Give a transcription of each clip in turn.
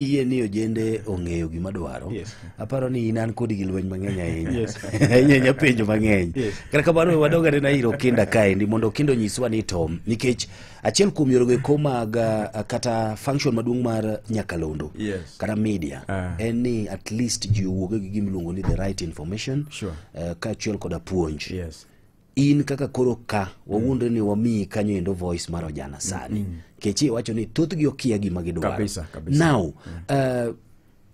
Yie ni ojende ong'eyo gima dwaro. Aparo ni in an kodi gi lweny mang'eny ahinya. Ahinya ahinya penjo mang'eny. Kata kamano we wadog anena ir Okinda kaendi mondo Okinda onyiswa ni to nikech achiel kuom yorego eko mag kata function maduong' mar nyakalondo kata media en ni at least ji owuog gi gima iluongo ni the right information kaachiel koda puonj. In kaka koro ka wawuondre ni wamiyi kanyo endo voice mar ojana sani nikech iwacho ni thothgi okia gima gidwaro. Kabisa, kabisa. Now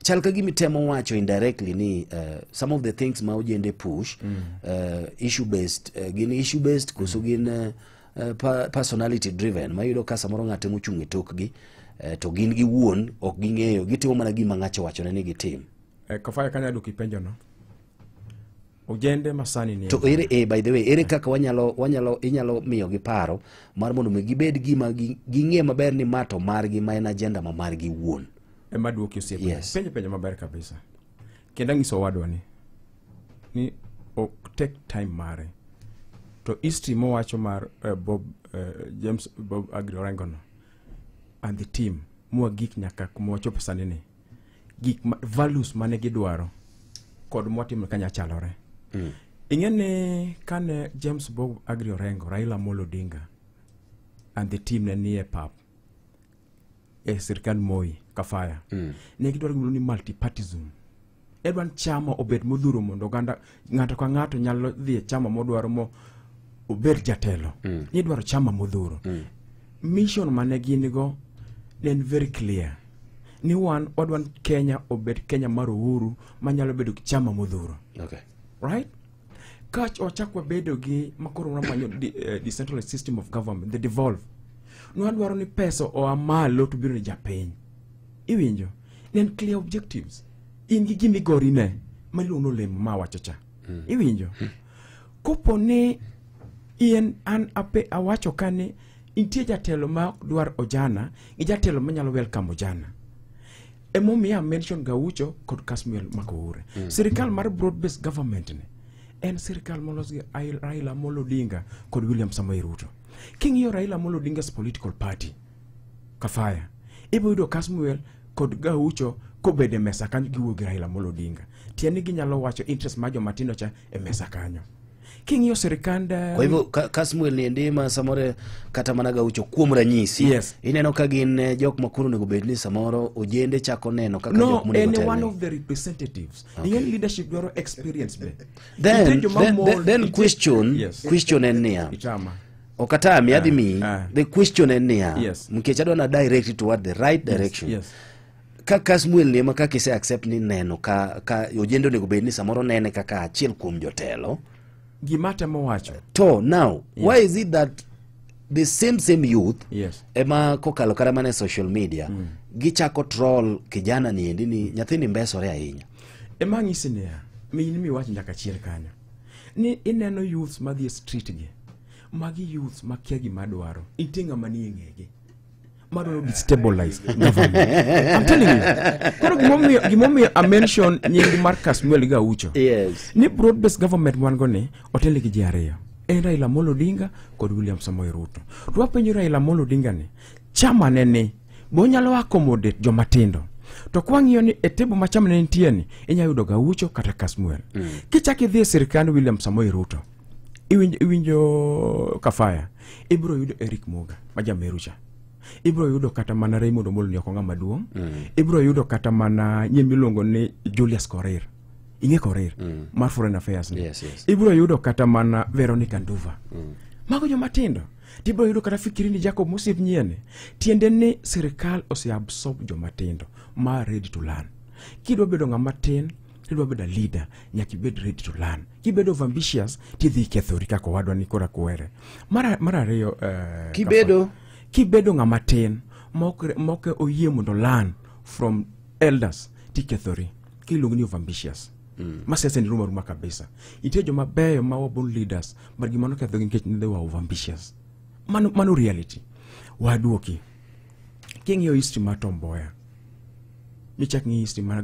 chal ka gima itemo wacho indirectly ni some of the things ma ojende push issue based, gin issue based koso gin personality driven, mayudo ka samoro ng'ato emochung' e tokgi to gin giwuon ok ging'eyo, gitimo mana gima ng'acho wachone ni gitim. Kafaya kanya duki penjo no. Ojende masani ni To ere by the way, ere kaka wanyalo inyalo miyo gi paro mar mondo mi gibed gima ging'e maber ni ma to margi, ma en agenda ma margi wuon? Ema duoki osiepe. Penjo penjo maber kabisa. Kendo ang'iso owadwa ni ok take time mare. To history mowacho mar Bob James Bob Agri Orengo no and the team mwagik nyaka kuma wachopo sani ni gik ma, values mane gidwaro kod mwatimo kanya chalore. Ing'e ni kane James Bob Agri Orengo, Raila Amolo Odinga and the team ne nie pap e sirkand Moi Kafaya, ne gidwaro gimiluongo ni multipartism. Edwan chama obed modhuro mondo oganda ng'ato ka ng'ato nyalo dhi e chama modwaro mo obed jatelo. Nidwaro chama modhuro. Mission mane gin go ne en very clear. Ni wan wadwa Kenya obed Kenya mar uhuru manyalo bedo gi chama modhuro. Right? Ka wachak wabedo gi makoro wamanyo decentralized system of government, the devolve. Nwadwaro ni pesa oa malo to biro ne japiny. Iwinjo? Ne en clear objectives. In gi gima igorine ma iluongo ni olemo ma awacho cha. Iwinjo? Kopo ni in an ape awacho ka ni nitie jatelo ma ok dwar ojana gi jatelo manyalo welcome ojana. Emomiyo a mention Gaucho kod Kasmuel Makoure. Sirikal mar broad based government ni en sirikal molos gi Raila Amolo Odinga kod William Samoei Ruto. King'iyo Raila Amolo Odinga's political party, Kafaya, ibiro yudo Kasmuel kod Gaucho kobedo e mesa kanyo giwuoyo gi Raila Amolo Odinga. Tiende ni ginyalo wacho interest mar joma tindo cha e mesa kanyo. King'iyo sirikand Kwa hivyo Kasmuel ni endi ma samoro kata mana Gaucho kuom ranyisi, ineno ka gin jok ma koro onego bed ni samoro ojende chako neno kaka No, jok monego en telne. one of the representatives. Ing'e ni leadership dwaro experience be. Then, Nitie joma mol, then nitie question, question en niya. Itama. Ok atami, adhi miyi. The question en niya. Nikech adwa na direct it toward the right direction. Ka Kasmuel ni ema kaka ise accept ni neno ka ojende onego bed ni samoro nene kaka achiel kuom jotelo. Gima temo wacho. To now, why is it that the same youth ema kokalo kata mana e social media gichako troll kijana ni endi ni nyathini mbesore ahinya? Ema ang'isi niya, min miwach nyaka chiel kanyo. Ni ineno youths madhi e street gi. Magi youths makia gima dwaro. Nitie ng'ama nie ng'egi. Madwaro destabilize government. I'm telling you. Koro gimomiyo I mention nying mar Kasmuel Gaucho. Ni broad based government wan go ni otel gi ji ariyo. En Raila Amolo Odinga kod William Samoei Ruto. To wapenjo Raila Amolo Odinga ni chama ne ni bo onyalo accommodate joma tindo. To kwang'iyo ni e table ma chama ne nitie ni inyalo yudo Gaucho kata Kasmuel. Kichak idhi e sirkand William Samoei Ruto, iwinjo Kafaya, ibiro yudo Eric Muga ma jameru cha. Ibiro yudo kata mana Raymond Omolo ni ok ng'ama duong'. Ibiro yudo kata mana nying miluongo ni Julius Korir. Ing'e Korir? Mar Foreign Affairs ni. Yes. Ibiro yudo kata mana Veronica Nduva. Mago joma tindo. Tibiro yudo kata fikiri ni Jacob Mosip nyiene. Tiende ni sirikal ose absorb joma tindo ma ready to learn. Kidwa bedo ng'ama tin, kidwa bedo a leader, nyaka ibed ready to learn. Kibedo of ambitious, tidhi kethori kaka owadwa ni kora kwere. Mar ariyo, Kibedo? Kapa, kibedo ng'ama tin, mok oyie mondo learn from elders, tikethori. Kiluongo ni of ambitious. Ma siasa ni ruma ruma kabisa. Nitie joma beyo ma were born leaders, but gima nokethogi nikech ne they were over ambitious. Mano reality. Waduoki. King'iyo history mar Tom Mboya, michak ng'i history mar